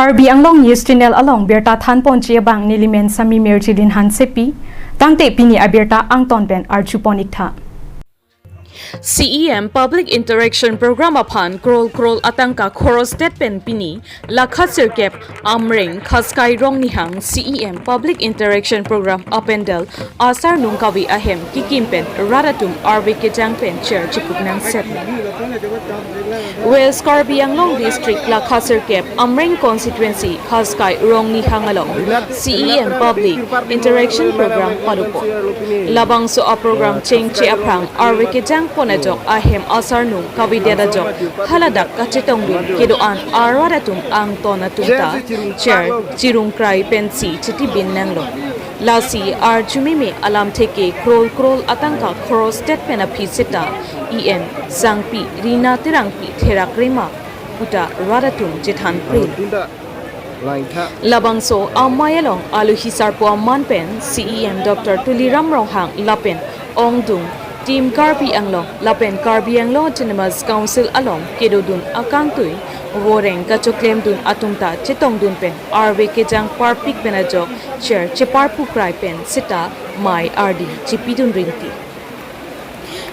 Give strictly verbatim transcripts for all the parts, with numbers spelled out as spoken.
Karbi Anglong News Channel along birta thanponji abang nelimen Sami Mirjilin Hansepi, tangte pini abirta angton pen arjupon iktha. C E M Public Interaction Program aphan crore crore atangka khoros det pen pini, lakha sirkep, Amreng, Khaskai Rongnihang, C E M Public Interaction Program apandal, asarnung kave ahem kikim pen, rat atum arve kejang pen chair chikuk nangset. West Karbi Anglong District lakha sirkep, Amreng Constituency, Khaskai Rongnihang along, C E M Public Interaction Program padopon. Labangso a-program chengche aphrang, arve kejang pon ajok ahem asarnung kavedet ajok, haladak kachetongdun kedo-an arat atum angton atum ta chair chirungkrai pensi chitibin nanglo. Lasi arjumeme alamthe ke crore crore atangka khoros det pen aphi seta, E M Sangpi, Rina Terangpi, Therak Rema puta rat atum chethan pre. Labangso amei along alohi sarpo aman pen C E M Doctor Tuliram Ronghang lapen ongdung Team Karbi Anglong lapen Karbi Anglong Autonomous Council along kedodun akangtui voreng kachoklemdun atum ta chetongdun pen arve kejang parpik pen ajok chair cheparpukrai pen seta mei ardi chipidun rinti.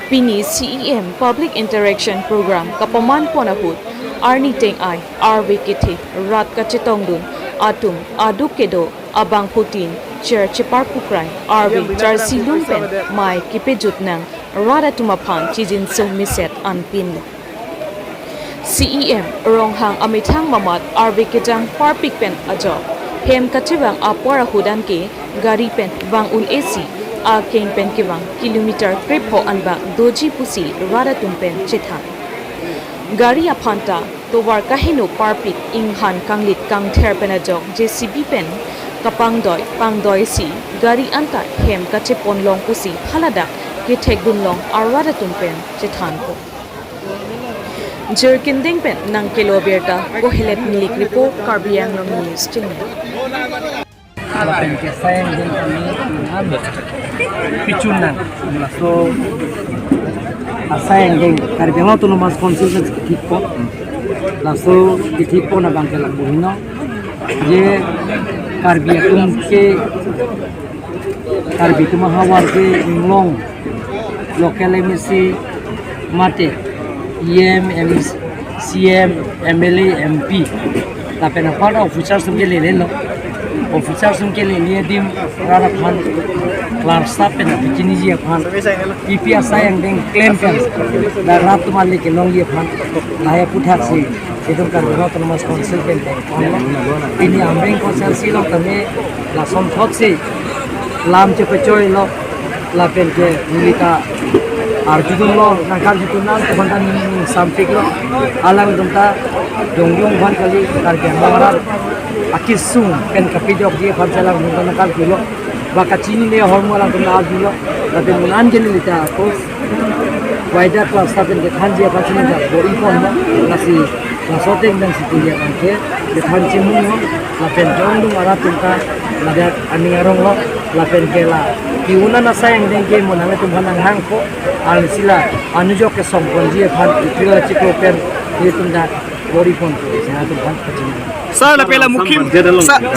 Pini C E M Public Interaction Program kapaman pon ahut, arni teng-ai arve kethe, rat kachetongdun atum aduk kedo abangphutin chair cheparpukrai arve charsilun pen mei kepejut nang rat atum aphan chijinso meset anpin. C E M Ronghang amethang mamat arve kejang parpik pen ajok hem kachevang apor ahut anke gari pen vang un-esi akeng pen kevang kilometer krepho anbak doji pusi rat atum pen chethan. Gari aphan ta tovar kaheno parpik inghan kanglit kangther pen ajok J C B pen kapangdoi pangdoisi gari anta hem kachepon long pusi haladak kethekdun long arat atum pen chethanpo. Jirkinding pen nangkelo birta Kohelet Milik report, Karbi Anglong News Channel. Lapen ke asai angdeng kami nang pichun nang. Laso asai angdeng Karbi Anglong Autonomous Council nang kithikpo. Laso kithikpo na bangke lapu heno. Je Karbi atum ke, Karbi atum ahavar ke inglong local M A C mate E M, M C, C M, M L A, M P. Lapen apar officer atum ke lele lo. Officer atum ke lele adim rat aphan klarsa pen apichiniji aphan. P P asai angdeng klem pen. Da rat atum ale kelongji aphan. Lahai aputhaksi itum Karbi Anglong Autonomous Council pen pen. Pini Amreng constituency along tame lason thotsi lam chepechoi lo, lapen ke neli ta arjudun lo, nangkarjudun nang, komandan neli ning sampik lo, alangtum ta jongjong aphan kali, Karbi Anglong arat akesung pen kapejokji aphan si alangtum ta nangkarju lo, ba kachinine ahormu alangtum ta arju lo, lapen un-an ke neli ta post wider klarsa pen kethanji aphan si neli ta bor-ipon lo, lasi laso ateng pen si pini abangke kethan chimung lo, lapen ke ongdung arat atum ta ladak aning arong lo, lapen ke la ke-un an asai angdeng ke mo nanglitum aphan nanghangpo, arnisi la anujok kesongponji aphan ipila chiklo pen ilitum dak bor-ipon, nanglitum aphan kachimung. Sir, lapen la mukhim, sir,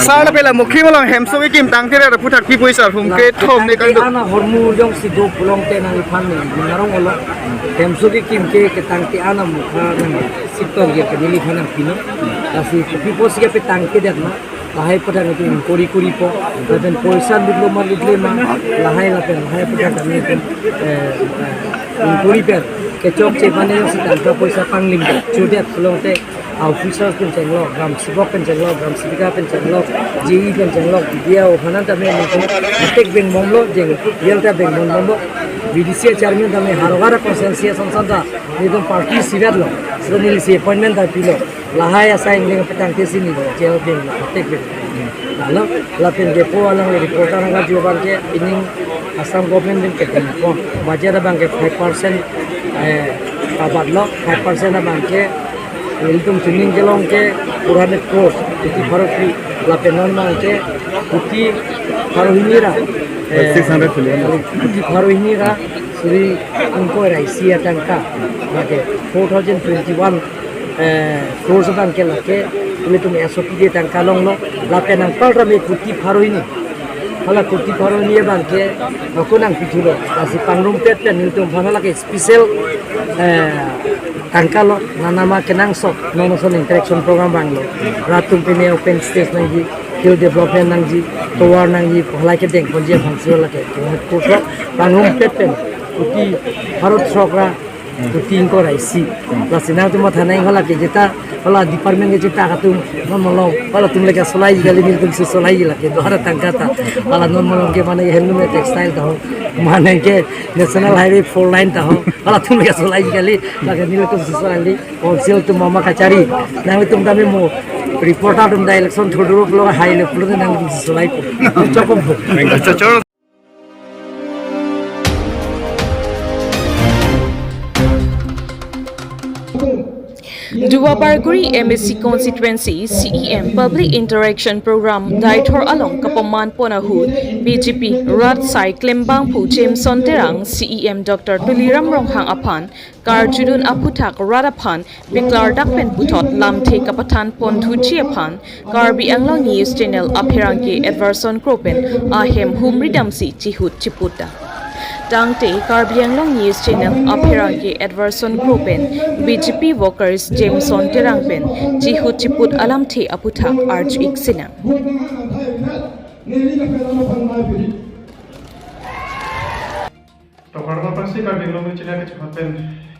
sir, lapen la mukhim along hemso kekim tangte ra aphuthak pi pui sir, hum kethom ne kangduk. Ana ahormu jongsi do pulote nangliphan ne, ning arong lo. Hemso kekim ke ketangte ana mukha nang sitor ye ke neliphan nangpino. Lasi kopi pusi kepetangtedet ma, lahai aputhak itum inquiry kuripo, lapen poisa lutlo ma lutle ma, lahai lapen lahai aputhak itum, eh, eh, inquiry pen kechokche mane jongsi tangka poisa panglim chodet pulote, officers pen chenglok, gram sevok pen chenglok, gram sevika pen chenglok, J E pen chenglok, B D O aphan an tame nelitum attack vengbomlo, jeng jail ta vengbomlo, B D C chairman tame haro haro constituency ason ason ta nelitum party sirat lo, so nelisi appointment ta pilo, lahai asai angdeng petangte si neli jail veng, attack veng. Lalu, lapen ke po along reporter nangkarju abangke, ining Assam government pen kedengpo, budget abangke five percent, eh, kabat lo, five percent abangke ilitum chuning kelong ke four hundred crores, kuti pharo phli, lapen non abangke kuti pharo hini ra, eh, six hundred billion. Kuti pharo hini ra suri ingkoi ra isi atangka, lake four thousand twenty-one, eh, crores abangke lake Nelitum S O P ke tangka longlo, lapen nang pal rame kuti pharo hini. Hala kuti pharo hini abang ke, ako nangpithulo. Lasi pangrumpet pen nelitum aphan hala ke special, eh, tangka lo, nanama kenangsot, non ason interaction program vanglo. Rat atum pine open space nangji, skill development nangji, tovar nangji, halai kedengponji aphansi hala ke. Kuso, pangrumpet pen, kuti pharo throk ra, kuti ingkoi ra isi. Lasi nangtum matha nang hala ke jita, hala department ke jita akatum non malom, halatum le kasolai kali, nelitum si solai lake, do hara tangka ta, hala non malom ke mane handloom textile ta ho, mane ke National Highway four lane ta ho, halatum le kasolai kali, lake nelitum si solai kali, council atum mama kachari, nangtum tame mo reporter atum ta election thurdurup lo hai le pulo nangtum si solai po. Chokom po. Duar Bagori M A C constituency C E M Public Interaction Program Deithor along kapaman pon ahut B J P rat asai klembangphu Jameson Terang, C E M Doctor Tuliram Ronghang aphan karjudun aphuthak rat aphan paklardak pen puthot lamthe kapathan pon thuji aphan Karbi Anglong News Channel apherangke Edwardson Kro pen ahem humri damsi chihut chiput ta. Tangte Karbi Anglong News Channel apherangke Edwardson Kro pen B J P workers Jameson Terang pen chihut chiput alamthe aphuthak arju-ik sinang. Tovar ma pasi Karbi Anglong News Channel kachephan pen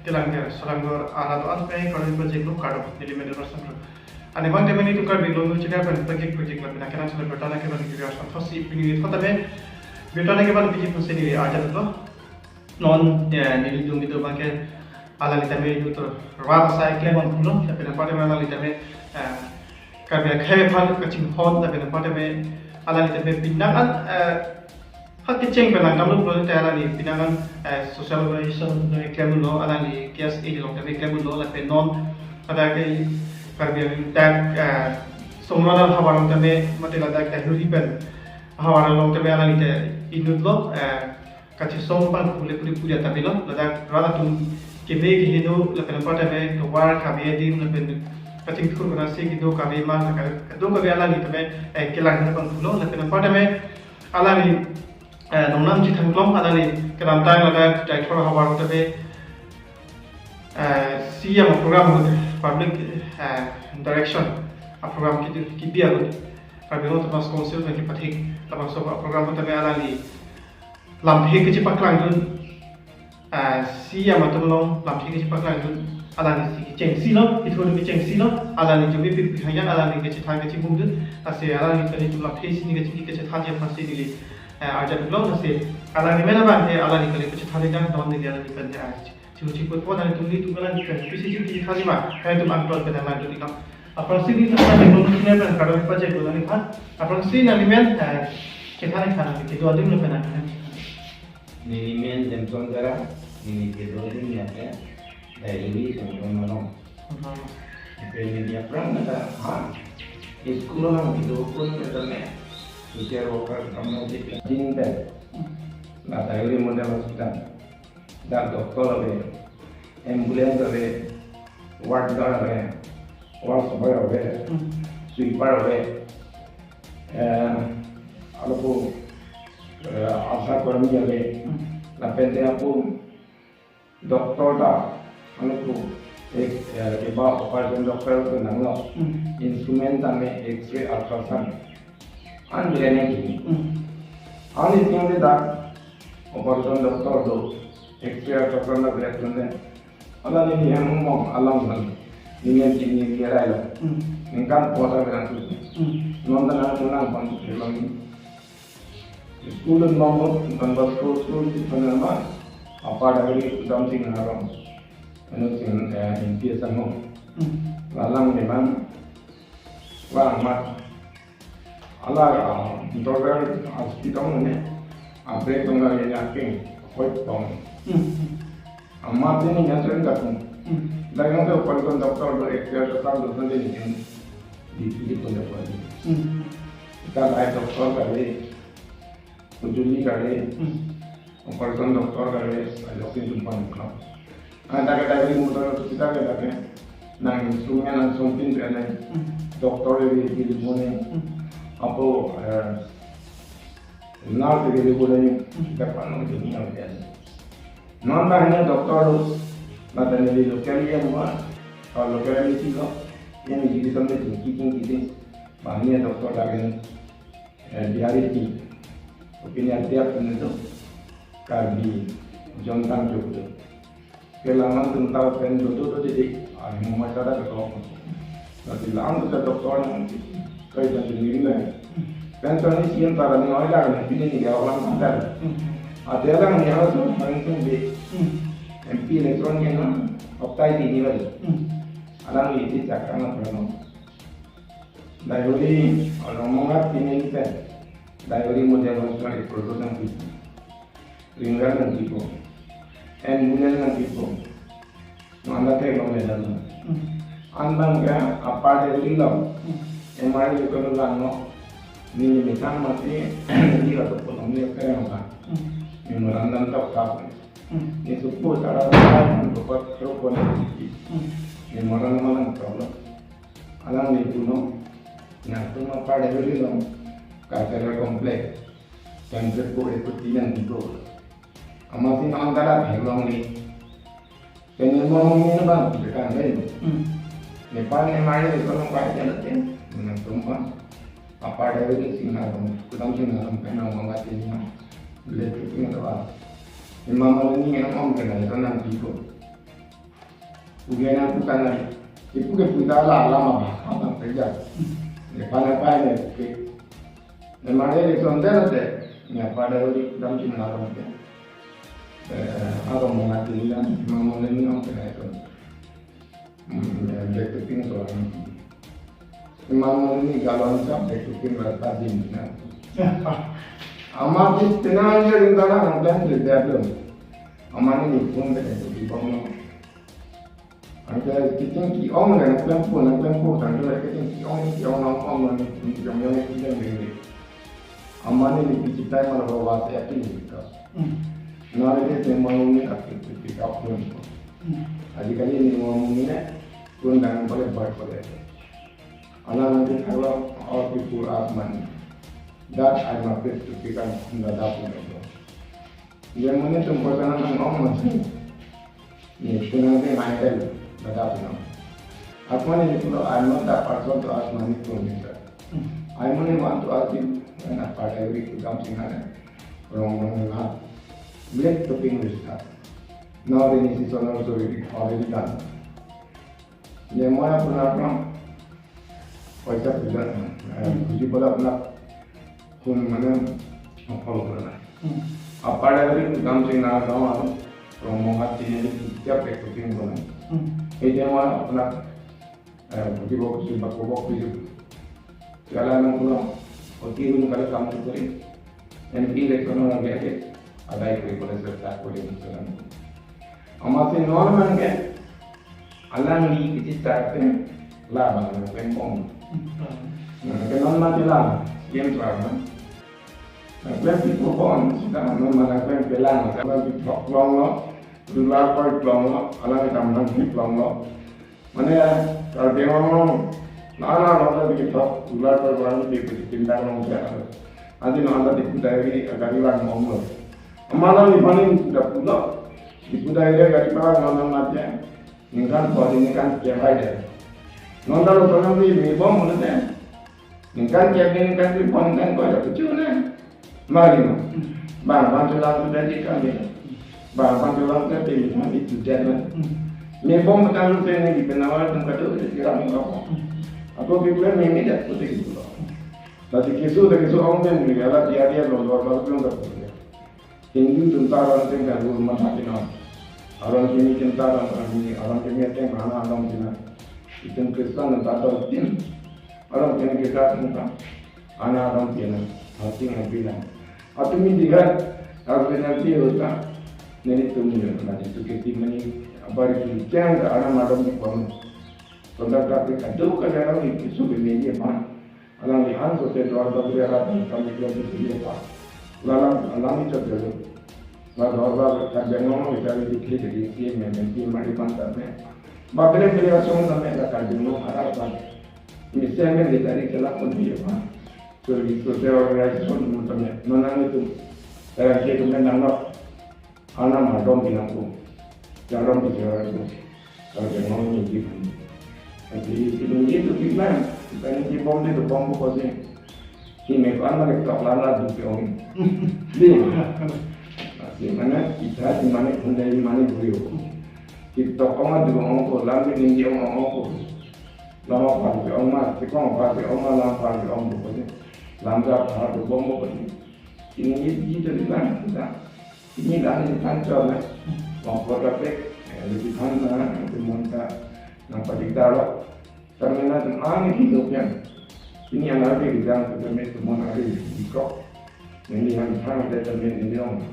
kelang ker salang dor arat do-an pen Karbi project lo kardom neli men Edwardson Kro. Ani bang temen itu Karbi Anglong News Channel pen pagik pagik lapen akenan channel bertana ke bang video asam thosi pini ni thota me bertana ke bang pagik pagik ni aja lo. Non, eh, nelitum itu bang ke alangli tame itu to rat asai klembangphu lo, tapi nampak temen alangli tame, eh, Karbi akhei aphan kachinghon, tapi nampak temen alangli tame pinangan, eh, ha kecheng pen nangdamlo pulote alangli pinangan, eh, social organization klemlo, alangli K S A along tame klemlo, lapen non pada ke Karbi Anglong tak, eh, Songronal havar along tame mate ladak Dehuri pen havar along tame alangli te inutlo, eh, kachesong pangphu le puri puri tame lo, ladak rat atum keme keheno lapen nampak tame tovar kave adim lapen kachingthur kona se kedo kave ma, kado kave alangli tame, eh, kelang pangphu lo, lapen nampak tame alangli, eh, nongnam chethang klong alangli kedamtang ladak Deithor havar tame, eh, C E M program ahut public, eh, interaction a program ki kibi ahut Karbi Anglong Autonomous Council pen kepathik labangso a program tame alangli lamthe kachepaklangdun, eh, C E M atum along lamthe kachepaklangdun, alangli si kechengsi lo, itu kechengsi lo, alangli jumi pipik hangjan alangli kachethan kachimungdun, lasi alangli kali tu lamthe si neli kache kachethan ya pasti neli, eh, arjap lo, lasi alangli mena bang ke alangli kali kachethan ya don neli alangli pen, eh, chu chu put pon alangli tum ni tum alangli pen pisi chu kachethan ma, alangli tum angton pen alangli tum ikam. Aphrangsi nelitum Karbi Anglong News Channel pen kardom pajirlo nangli aphan. Aphrangsi nangli men, eh, chethan ikhan, kedo adim lo pen nangli. Neli men Jameson Terang, neli kedo adim ya ke, Dehuri Songron along. Oke, neli aphrang nata, ha, school along kedo pon nata me, social worker kam nangji din pen. La Dehuri Model Hospital. Dak doctor ave, ambulance ave, ward girl ave, ward boy ave, Hmm. sweeper ave, eh, lapu, eh, asha karmi ave, Hmm. lapen te lapu doctor ta, lapu, eh, eh, keba operation doctor ke nanglo, Hmm. instrument tame X-ray, ultrasound, an bile nangji. Hmm. An itum le dak operation doctor do, X-ray ultrasound la black tone. Ala neli hem mong alam hal. Neli hem chini kira lo. Hmm. Ningkan kota bilang tu. Hmm. Non tanang tunang pon tu bilang ni. School mong mong Don Bosco school di panama. Apa dari Dom Sing Harom. Anu sing, eh, impi sango. Hmm. Lalang memang wang mat. Ala, ah, doktor hospital ne, ah, break tong kali ne aking, hoi tong. Hmm. Amat ini yang sering datang. Hmm. Dak yang tu paling doktor do X-ray ultrasound do sendiri ni. Di, di pun dapat. Hmm. Kita ada doktor kali, kujuli kali. Hmm. Operation doctor kali, ajo sin tum pan klo. Ah, dak dak ni motor tu kita ke dak ke. Nang instrument nang sumpin pen nang Hmm. doctor ri di di bone. Hmm. Apo, eh, nurse ri di bone. Hmm. Dapat nang di nang dia. Non ba hanya doctor lo. Mata ni di local yang ma. Kalau local ni sih lo. Yang di di sampai tinggi tinggi di. Ba hanya doctor lagi. Eh, Bihari ti. Opinion tiap itu. Karbi. Jontang Jogja. Kelaman tentang pen dodo dodo di. Ah, ini mau cara ke kau. Nanti lang tu satu orang. Kau jangan sendiri lah. Pen tadi siang tara ni orang ni pini ni dia orang pantai. Ada orang ni orang tu paling tinggi. M P election ni kan. Oktai di ni lagi. Alang ni di cakap nak pernah. Daiori, Romongat tini pen. Daiori model hospital product nangpipo. Ringan nangpipo. Ambulance nangpipo. Manda ke lo medal. Hmm. Anbang ke Upper Daiori lo. Hmm. M R A ko lo lang no. Ni ni tang mati di atau potong ni ke yang kan. Hmm. Memorandum tak tak. Hmm. Ni supu cara untuk buat terus koneksi. Hmm. Memorandum mana problem. Alang ni puno, nangtum Upper Daiori along, cultural complex, template ko ekuti nangpipo. Amatsi non darat helong ni. Kene mo ni na bang, dekan dai. Hmm. Nepal ni mari ko nang pai jalan tin, nangtum bang. Upper Daiori Singha along, Kudam Singha along, pen nang mangati ni. Beli tu ni tu ah. Imam ni yang om kena itu nangpipo. Ugen aku kan lagi. Ipu ke puta la lama ba, apa kerja? Depan apa ini? Oke. Memang dia di konten ada. Ni Upper Daiori Kudam Singha along ke. Eh, aku mau ngaji kan, mau mau ni orang kena itu. Hmm, ya, back to pink soalnya. Memang mau ni galon cap back to pink rata din na. Amat di tengah aja di dalam dan di dalam. Amat ni pun back to pink. Anke kecheng ke-ong le nangklempo, nangklempo, tangte kecheng ke-ong, ke-ong nang-ong nang, yang yang yang yang. Amat ni di pichitai malah bawa saya pilih kita. Hmm. Nari dia memang ni aku pick up pun. Hmm. Ajikali ni memang ni pun dan boleh buat boleh. Alang nanti kalau all people ask money. That I must pay to become another pun. Dia mana tempat sana nang-ong masih. Ni, kunang te main tel, bada kunang. Aku ni pulo, I'm not that person to ask money from minister. I only want to ask him, when Upper Daiori Kudam Singha along, along, along, black topping will start. Now the decision also already, already done. Ye moya puna puna, paisa puja, eh, Hmm. puji bola puna, kun mana, follow puna. Hmm. Upper Daiori Kudam Singha along, Romongat tini ni tiap ekor tin bola. Hmm. Ede moya puna, eh, puji bok, puji bok, bok, puji. Kalau nang puna, oke, pun kalau kamu tu kori. M P election lagi aja, ada itu boleh serta boleh misalnya. Amatsi non man ke, alang ni kecil carte, la bang, la klem pong. Nah, ke non mati la, yang terakhir. Nah, klem di pokok, sudah non mana klem pelang, kalau di pok long lo, dular koi long lo, alang kita menang di long lo. Mane ya, Karbi Anglong, nana lo ta bikin thok, ular ta orang di bikin pintar long siya. Adi nana di kudai ri, agari lang mong lo. Amala ni paling kuda pulo, di kudai ri agari pa lang mong mati. Ningkan po di ningkan kiya bai de. Nonta lo tolong di mi bom mo de. Ningkan kiya ningkan di pon ningkan ko ya kucu ne. Mari ma. Bang, bang tulang tu jadi kami. Bang, bang tulang tu jadi kami tu jadi. Me bom petang tu ni di penawar tu kadu di kira mo ko. Aku pikir me me dah putih gitu loh. Tadi kisu, tadi kisu orang yang beli alat dia dia loh, luar baru belum dapat dia. Hindu tentara yang kan rumah hati na. Orang kini tentara orang kini, orang kini yang mana orang kini. Itu Kristen tentara tim. Orang kini kita tentara. Ana adam piana, hati nang piana. Atumi dihat, aku nanti hota, neni tumi na, nanti tu keti mani, abari tu jang ka ana madam di pon. Tonda tapi kadu ka jana ni kisu be media pan. Alang di han so te dor ba beri arat ni kami dia di dia pa. Lalang, alang itu dulu. La dor ba ka jana ni cari di kiri di kiri me, me, di mari pan tak me. Ba bele bele asong tame la Karbi Anglong arat tame. Mesen men di tari kelak pon di apa. So di social organization mo tame. Nonang itu. Dalam ke kemen nang nok. Ana madom pinang ko. Jarom di jarom ko. Kalau dia mau ni di. Jadi itu itu bilang. Kita ni di bom di bom ko sih. Si me ko an mane tok lana du ke ong. Di. Si mane kita si mane hundai si mane buri ho. Si tok ong adu ong ko lam ni ningje ong ong ko. Lam apa ke ong ma, si kong apa ke ong ma lam apa ke ong ko. Lam ja apa du bom ko. Ini ni di dari lam kita. Ini lam ni kan cor na. Mau kota pek, eh, lebih kan na, itu monta, nang padik daro. Terminal tu ang ni hidup yang. Ini yang ada di dalam terminal tu mon ada di kok. Ini yang sana ada terminal ini dong.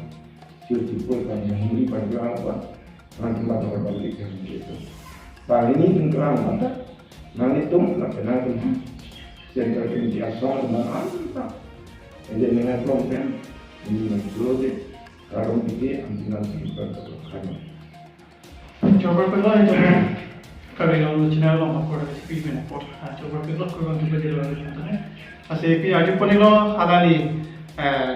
Siu siu kan yang ini pada apa? Nanti mata berbalik yang itu. Bang ini tengkurang mata. Nanglitum, nak kenal tu. Center ke di asong dengan apa? Jadi dengan kelompok ini menjual di. Karong tinggi, anti nanti kita terlalu. Chobar peglo itu kan. Kami kalau channel lo makor speed men pot. Ah, chobar peglo kurang juga di luar itu kan. Asi pi aju poni lo halali, eh,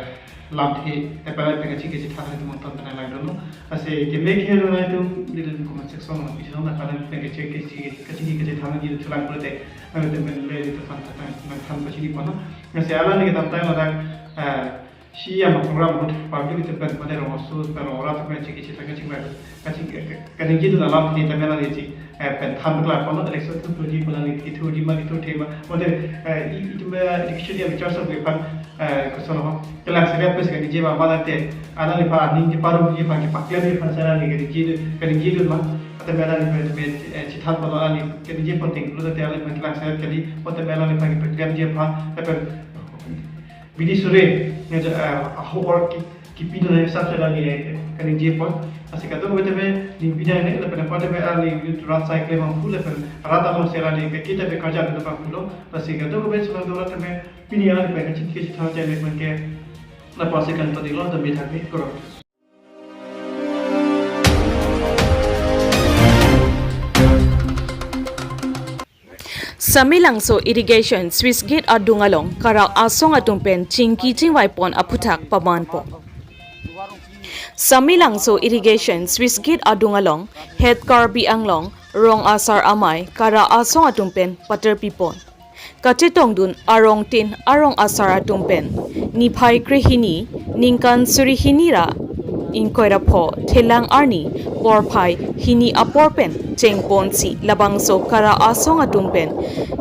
lamthe, eh, pala pengen chiki chithang itu monton tenang lagi dulu. Asi ke make hero na itu di dalam comment section lo, bisa na kalian pengen chiki chiki chithang itu chulang pula te. Kami temen le itu kan tang tang pachini pon. Asi halali kita tang lo dak, eh, si ama program hut public itu pen pada rong asu pen rong rat pen chiki chithang chingbai. Kaching, kaningje dun alam ni tame la ni chi, eh, pen than klar kono election tu tuji pala ni kitu di ma kitu tema. Mode, eh, i-, itu me education ya bichar sa gue pan, eh, kosono ho. Kelang segat pes kaningje ma mana te, ala ni pa ningje paru ni pa ki paklem ni pa sara ni kaningje dun, kaningje dun ma. Ate mera ni pen, pen, eh, chithan kono ala ni kaningje pon ting, lu te ala ni pa kelang segat kali, ate mera ni pa ki paklem je pa, ate pen, bidi sure, nge, eh, aho or ki, kipi dun hisap se la ni, eh, kaningje pon. Asi kadokave tame, ni bida ne, lapen apa tame, ah, ni rat cycle mang phu, lapen rat along se la ni, ke kita be kaja dun mang phu lo. Asi kadokave selang dora tame, pini ala ni pen kachit kachit thang chai mek man ke, la pasi kan tadi lo, tame thang ni, koro. Samelangso Irrigation Sluice Gate adung along Kara Asong atum pen chingki chingvai pon aphuthak paman po. Samelangso Irrigation Sluice Gate adung along Head Karbi Anglong Rong Asar Amei Kara Asong atum pen paterpi pon. Kachetongdun arong tin arong asar atum pen niphai krehini ningkan suri hini ra ingkoi ra pho thelang arni porphai hini apor pen chengponsi labangso Kara Asong atum pen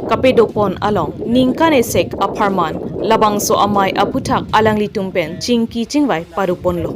kapedo pon along ningkan esek apharman labangso amei aphuthak alanglitum pen chingki chingvai pado ponlo.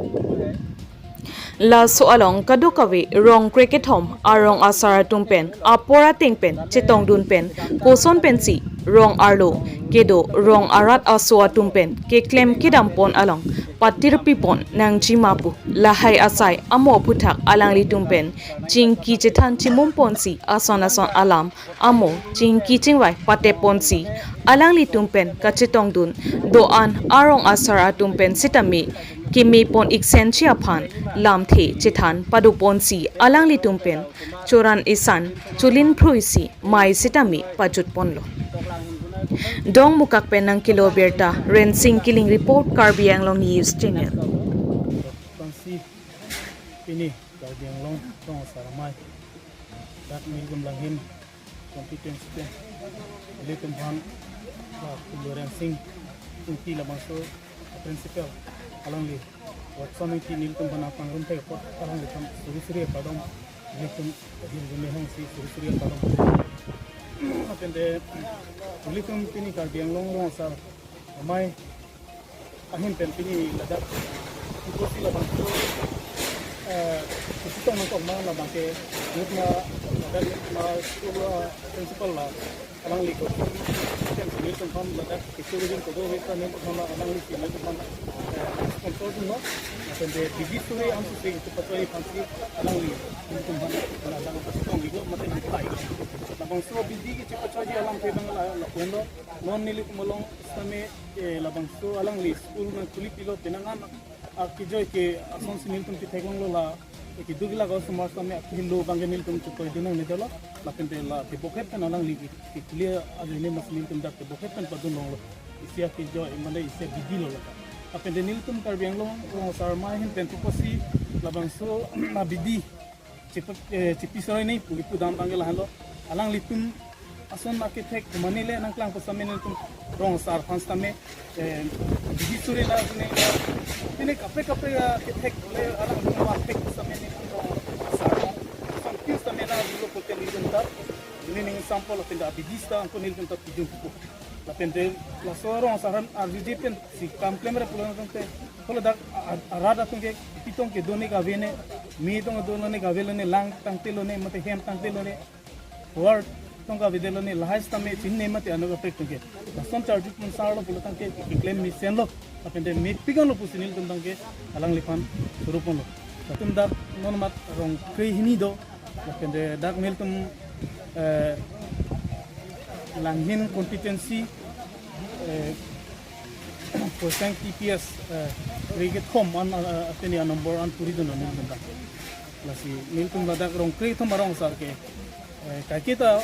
Laso along kadokave rong krekethom arong asar atum pen apor ateng pen chetongdun pen koson pensi rong arlo kedo rong arat aso atum pen keklem kedam pon along paterpi pon nangji ma pu lahai asai amo aphuthak alanglitum pen chingki chethan chimum ponsi ason ason alam amo chingki chingvai pate ponsi alanglitum pen kachetongdun do-an arong asar atum pen sitame keme pon iksensi aphan lamthe chethan pado ponsi alanglitum pen choran isan chulin phruisi mei sitame pajut ponlo. Dongmukak pen nangkelo birta Rensing Killing report, Karbi Anglong News Channel. Pangsi pini Karbi Anglong Rong Asar Amei dak Nilgum Langhin twenty twenty-two. Ilitum aphan, ah, Kulu Rensing Ingti labangso principal alangli workshop Ingti nelitum aphan pangrum thek apot alangliphan suri suri kardom, nelitum hirjume hongsi suri suri kardom. Lapen de nelitum pini Karbi Anglong Rong Asar Amei ahin pen pini ladak ipo si labang tu, eh, isi tong nangkok ma labang ke, nut ma ladak nut ma school, eh, principal la alangli ko. Ken nelitum aphan ladak isi ujin kodo weta nelitum aphan alangli si nelitum aphan, eh, sponsor dun lo. Lapen de bidi suri amsi sing tu pachoi aphansi alangli nelitum aphan ladak sponsor dun lo mate dipai. Labangso bidi kechepachoi alam ke bang la, la kondo. Non nelitum along sitame, eh, labangso alangli school nangkhuli pilo penang an akejoi ke asonsi nelitum chetheklonglo la, Keduk ila ko osomar sitame akehingno abangke nelitum chekoi dun nangne dolo. Lapen te la kebokhet pen alangli ke, ke clear ajoine mas nelitum dak kebokhet pen padun longlo. Isi akejoi mane isi abidi lo laka. Lapen te nelitum Karbi Anglong rong asar ahin pen pusi labangso abidi chepi, eh, chepi soroi nei pu kepudam abangke lahenlo. Alanglitum ason akethek mane le nangklang pu sitame nelitum rong asar aphan sitame, eh, abidi suri la sini, sini kaprek kaprek akethek le alangtum athek pu sitame nelitum rong asar ason tin sitame nanglo pulote nelitum ta, ini ning sampol lapen ta abidi sita angko nelitum ta pidun pupo. Lapen te laso rong asar aphan arjuji pensi kam klemre pulo tangte, hala dak a-, a-, arat atum ke pi tong kedo ne kave ne, me tong kedo ne kave lo ne, lang tangte lo ne, mate hem tangte lo ne, war tong kave de lo ne, lahai sitame chinine mate anut kaprek atum ke. Lason charju pon sarlo pulo tangte keklem mesenlo. Lapen te mepik anlo pusi nelitum abangke alangliphan suruponlo. Latum dak non mat rong krehini do. Lapen te dak nelitum, eh, Langhin constituency, eh, Kosang T P S, eh, krekethom an, eh, atini a-number an puri dun nelitum dak. Lasi nelitum ladak rong krethom arong asar ke, eh, kaiketa,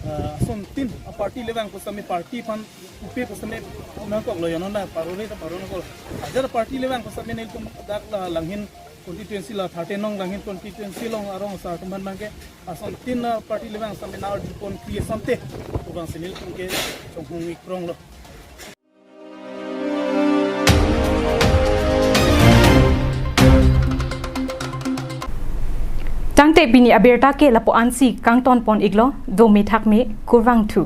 eh, ason tin aparty le vang pu sitame party aphan upe pu sitame nangkoklo, ya non na parore ta paro nangkok. Ajat party le vang pu sitame nelitum dak la Langhin constituency la thirty nong Langhin constituency along arong asar atum aphan abangke ason tin aparty le vang sitame nang arjupon kri asonte pu abangsi nelitum ke chonghong ikronglo. Tangte pini abirta ke lapu-ansi kangton pon iklo, dome thakme, kurvangthu.